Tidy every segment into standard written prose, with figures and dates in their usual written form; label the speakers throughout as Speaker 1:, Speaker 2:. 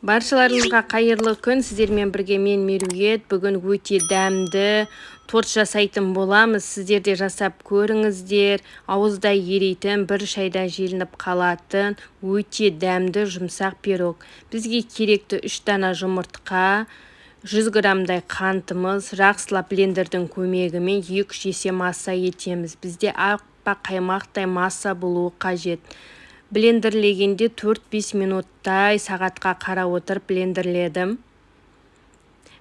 Speaker 1: Баршаларыңызға қайырлы күн. Сіздермен бірге мен Меруерт. Бүгін өте дәмді торт жасайтын боламыз. Сіздер де жасап көріңіздер. Ауызда ерейтін, бір шайда желініп қалатын өте дәмді жұмсақ пирог. Бізге керекті 3 дана жұмыртқа, 100 граммдай қантымыз, жақсылап блендердің көмегімен 2-3 есе масса етеміз. Бізде аппақ қаймақтай масса болуы қажет. Блендерлегенде 4-5 минуттай сағатқа қарап отырып блендерледім.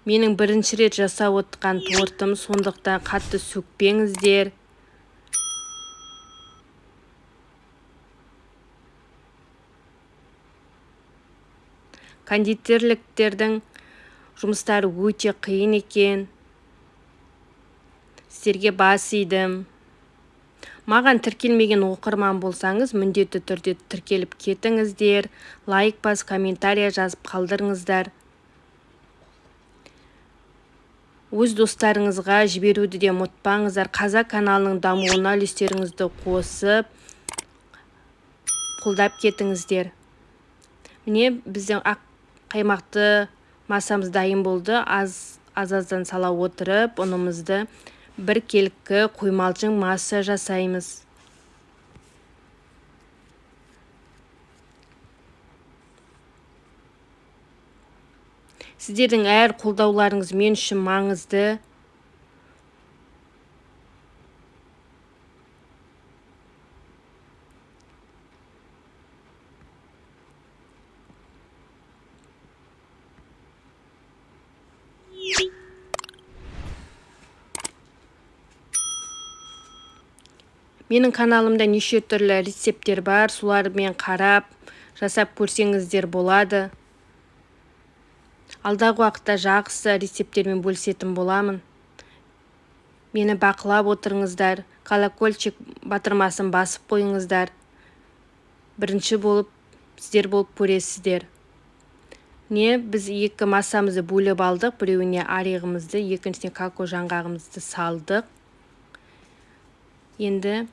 Speaker 1: Менің бірінші рет жасап отқан тортым, сондықтан қатты сөкпеңіздер. Кондитерліктердің жұмыстары өте қиын екен. Сіздерге бас идім. Маған тіркелмеген оқырман болсаңыз, міндетті түрде тіркеліп кетіңіздер, лайк бас, комментария жазып қалдырыңыздар. Өз достарыңызға жіберуді де ұмытпаңыздар. Қазақ каналының дамуына үлестеріңізді қосып, қолдап кетіңіздер. Міне, біздің ақ қаймақты массамыз дайын болды. Аз-аздан сала отырып, ұнымызды бір келкі қоймалжың масса жасаймыз. Сіздердің әр қолдауларыңыз мен үшін маңызды. Менің каналымда неше түрлі рецепттер бар, солармен қарап, жасап көрсеңіздер болады. Алдағы уақытта жақсы рецепттермен бөлісетін боламын. Мені бақылап отырыңыздар, колокольчик батырмасын басып қойыңыздар. Бірінші болып сіздер болып көресіздер. Міне, біз екі массамызды бөліп алдық. Біреуіне орехымызды, екіншісіне какао жаңғағымызды салдық. Енді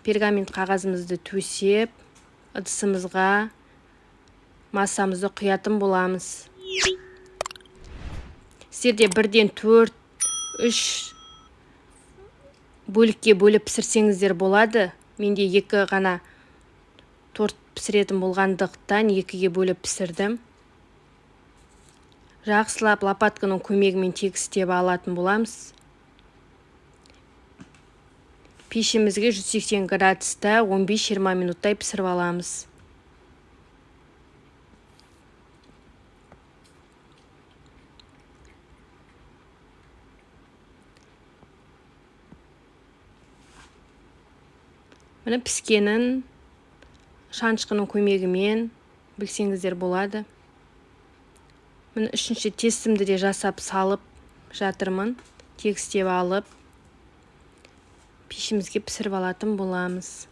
Speaker 1: пергамент қағазымызды төсеп, ыдысымызға массамызды құятын боламыз. Сіздерде бірден 4-3 бөлікке бөліп пісірсеңіздер болады. Менде 2 ғана торт пісіретін болғандықтан 2-ге бөліп пісірдім. Жақсылап лопатканың көмегімен тегістеп алатын боламыз. Пешімізге 180 градуста 15-20 минуттай пісіріп аламыз. Міне, піскенін шанышқының көмегімен білсеңіздер болады. Міне, үшінші тестімді де жасап салып жатырмын. Тегістеп алып пешімізге пісіріп алатын боламыз.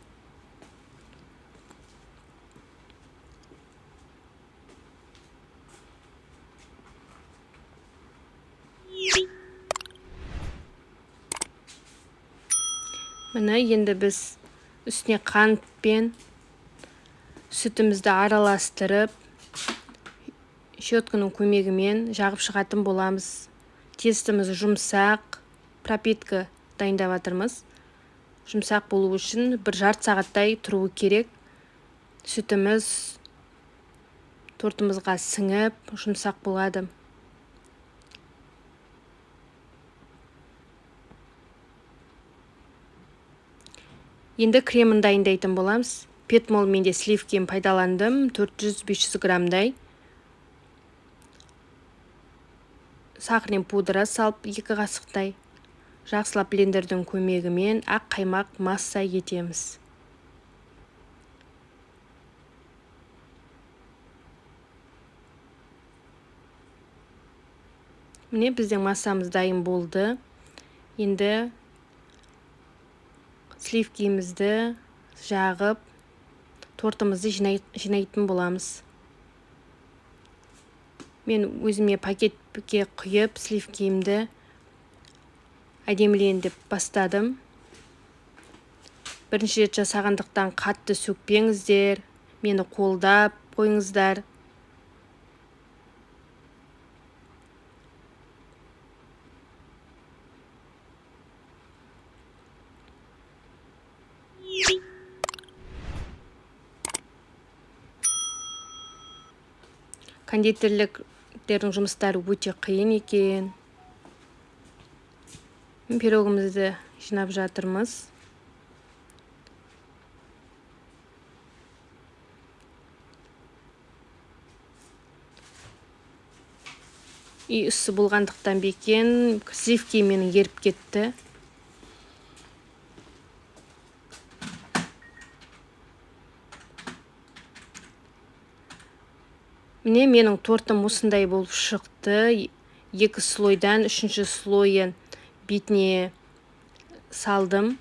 Speaker 1: Міне, енді біз үстіне қант пен сүтімізді араластырып, щетканың көмегімен жағып шығатын боламыз. Тестіміз жұмсақ, пропитка дайындап жатырмыз. Жұмсақ болу үшін бір жарты сағаттай тұруы керек. Сүтіміз тортымызға сіңіп, жұмсақ болады. Енді кремін дайындайтын боламыз. Петмол менде сливкені пайдаландым, 400-500 граммдай. Сахарный пудра салып 2 қасықтай. Жақсылап блендердің көмегімен ақ қаймақ масса етеміз. Міне, біздің массамыз дайын болды. Енді сливкемізді жағып, тортымызды жинайтын боламыз. Мен өзіме пакетке құйып, сливкемді әдемілейін деп бастадым. Бірінші рет жасағандықтан қатты сөкпеңіздер, мені қолдап қойыңыздар. Кондитерліктердің жұмыстары өте қиын екен. Пирогымызды жинап жатырмыз. Үй ыссы болғандықтан бекен сливки менің еріп кетті. Міне, менің тортым осындай болып шықты. 2 слойдан 3-ші слойын бетіне салдым.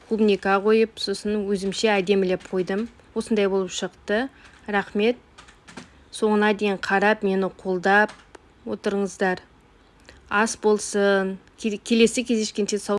Speaker 1: Клубника қойып, сосын өзімше әдемілеп қойдым. Осындай болып шықты. Рахмет. Соңына дейін қарап, мені қолдап отырыңыздар. Ас болсын. Келесі кездескенше сау.